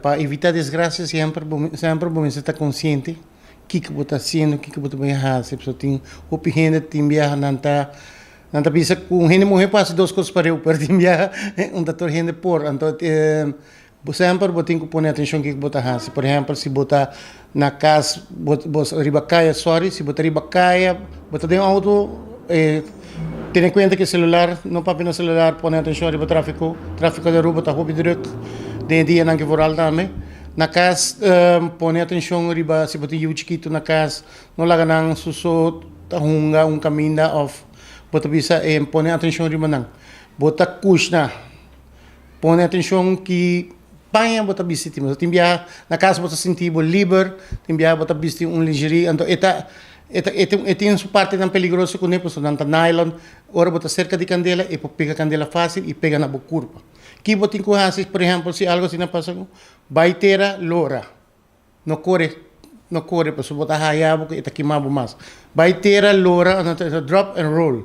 Pa evitá desgrasia siemper bo semper bo mester ta konsiente kiko bo ta hasiendo, kiko bo ta bai hasi. Pasobra tin hopi hende tin biaha nan ta nan ta bisa ku un hende muhé por hasi dos kos pareu pero tin biaha un ta tur hende por. Anto bo semper bo tin ku pone atenshon kiko bo ta hasi. Por ehèmpel si bo ta na kas bo bo riba kaya sòri si bo ta riba kaya bo ta den outo tene kuenta ku e selular no papia na selular pone atenshon riba trafiko, trafiko di Aruba ta hopi druk den e dianan ki vooral tambe. Na kas pone atenshon riba si bo tin yu chikitu na kas no laga nan su so ta hunga un kaminda òf bo ta bisa pone atenshon riba nan. Bo ta kushna pone atenshon ki paña bo ta bisti tin tin biaha na kas bo ta sinti bo liber tin biaha bo ta bisti un lingerie anto e ta e ta e tin su partinan peligroso kuné pasobra nan ta nylon ora bo ta serka di kandela e por pega kandela fásil i pega na bo kurpa ki bo tin ku hasi por ehèmpel si algu asina pasa ku bai tera lora no kore no kore pasobra bo ta haya bo ku e ta kima bo mas bai tera lora anto ta drop and roll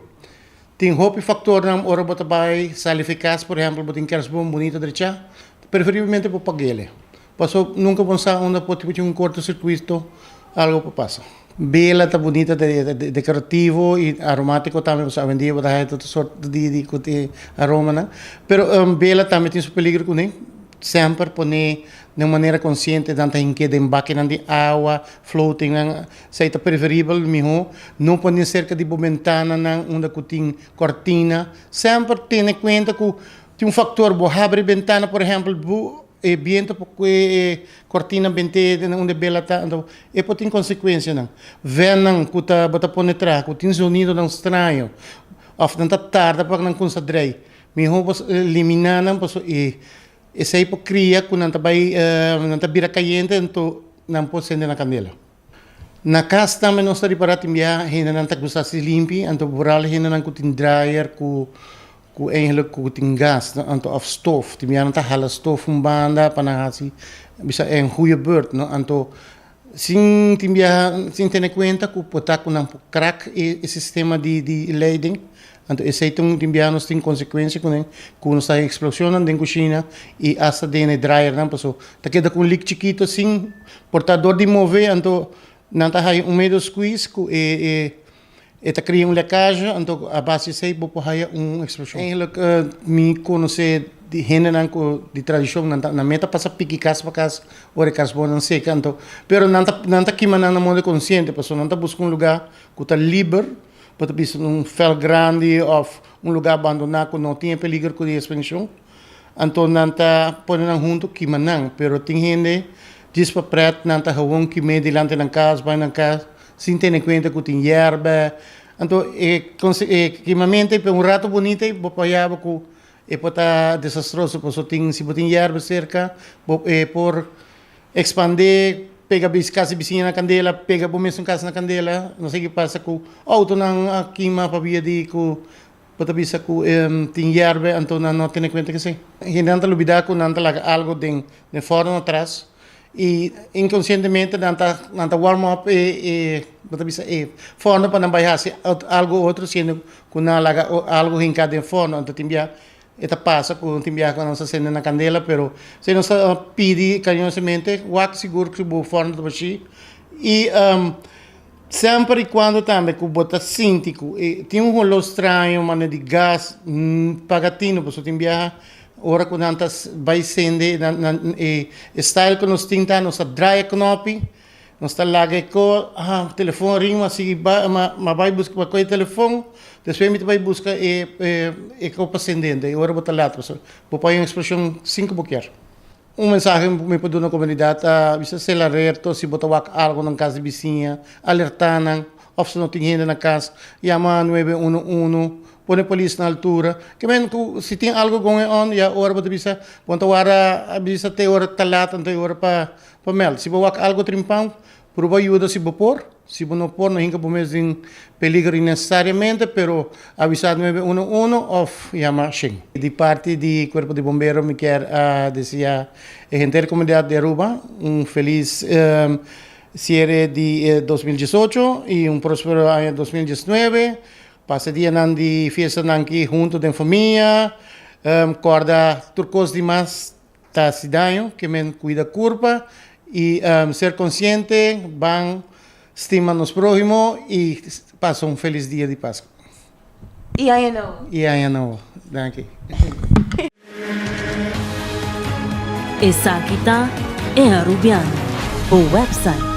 tin hopi faktornan ora bo ta bai sali fi kas por ehèmpel bo tin kersboom bunita drechá preferiblemente bo pag'el pasobra nunka bo sa unda por tin un korto sirkuito algo por pasa. Bela ta bunita dekorativo i aromatiko tambe pasobra awendia bo ta haya tur sort di ku tin aromanan pero bela tambe tin su peligro kuné semper pone den un manera konsiente nan ta hink'é den bakinan di awa, floatingnan, esei ta preferibel mihó no pone serka di bo bentananan unda ku tin kòrtina, semper tene kuenta ku tin un faktor bo habri bentana por ehèmpel bo e biento por kue e kòrtina bent'é den unda e bela ta anto e por tin konsekuensianan. Vènnan ku ta bo ta pone traha ku tin zonidonan straño òf nan ta tarda pa nan kumsa drei mihó bo eliminá nan pasobra e Esei por kria ku nan ta bai nan ta bira kayente anto nan por sende na kandela. Na kas tambe nos ta ripará tin bia hendenan ta gusta hasi limpi anto vooral hendenan ku tin dryer ku ku eigenlijk ku tin gas anto òf stof tin bia nan ta hala stof un banda pa nan hasi bisa een goeie beurt no anto sin tin bia sin tene kuenta ku por ta ku nan por krak e sistema di leiding. Anto esei ta un tin biaha nos tin konsekuensia kuné ku nos ta haña eksploshonnan den kushina i asta den e drayernan paso ta keda ku un lik chikito sin por ta dor di move anto nan ta haña un medio squeeze ku e e e ta kria un lekazje anto a base di esei bo por haña un eksploshon. Eigenlijk mi konosé di hendenan ku di tradishon nan ta nan meta pasa piki kas pa kas ora e kasbonan seka anto pero nan ta nan ta kima nan na modo konsiente paso nan ta buska un lugá ku ta liber. Bo ta bisa un veld grandi of un lugar abandona cu no tin e peliger cu di expansion. Anto nan ta pone nan hunto kima nan. Pero tin hende djis pa pret nan ta gewoon kim'é dilanti nan cas, bai nan cas sin tene cuenta cu tin yerba. Anto e e kimamento ei pa un rato bunita ei bo por haya bo cu e por ta desastroso pasobra tin si bo tin yerba cerca bo e por Expandé, pega bis kas di bisiña na kandela, pega bo mesun kas na kandela, no sé ki pasa ku outonan a kima pabia di ku bo ta bisa ku tin yerbe anto nan no tene kuenta kesei. Hendenan ta lubida ku nan ta laga algo den den fòrno atras i inkonsientemente nan ta nan ta warm up e e bo ta bisa e fòrno pa nan bai hasi algo otro siendo ku nan a laga algo hinká den fòrno anto tin bia E ta pasa ku tin biaha ku nos ta sende na kandela pero si nos ta pidi kariñosamente wak sigur ku bo fòrno ta bashí i semper i kuando tambe ku bo ta sinti ku e tin un holó straño manera di gas paga tino pasobra tin biaha ora ku nan ta bai sende nan nan e style ku nos tin ta nos ta draai e knòpi. Nos ta laga e ko, ah, telefon ring, m'a sigui ba, m'a bai buska, m'a kohe telefon, despues mi ta bai buska e e ko pa sende, e ora bo ta lat, pasobra bo por haña un eksploshon sin ku bo kier. Un mensahe mi por duna komunidat ta bisa ser alerto si bo ta wak algu na kas di bisiña, alertá nan, òf si no tin hende na kas, yama nuebe uno uno, pone polis na altura. Ke men ku si tin algu going on ya ora bo ta bisa, bo no ta warda a bisa te ora ta lat anto e ora pa Pa mel, si bo wak algo trimpan, pruba yuda si bo por. Si bo no por, no hinka bo mes den peligro innecesariamente, pero avisa nuebe uno uno of yama shen. Di parti di Cuerpo di Bombero mi kier a desea e henter comunidad di Aruba un feliz cierre di 2018 y un prospero aña 2019. Pasa dianan di fiestanan aki hunto den famia, corda tur cos di mas. ta hasi daño, ke men kuida kurpa i ser konsiente, ban stima nos próhimo i pasa un felis dia di Pasku. I aña nobo. I aña nobo. Danki. Esaki ta E Arubiano, bo website.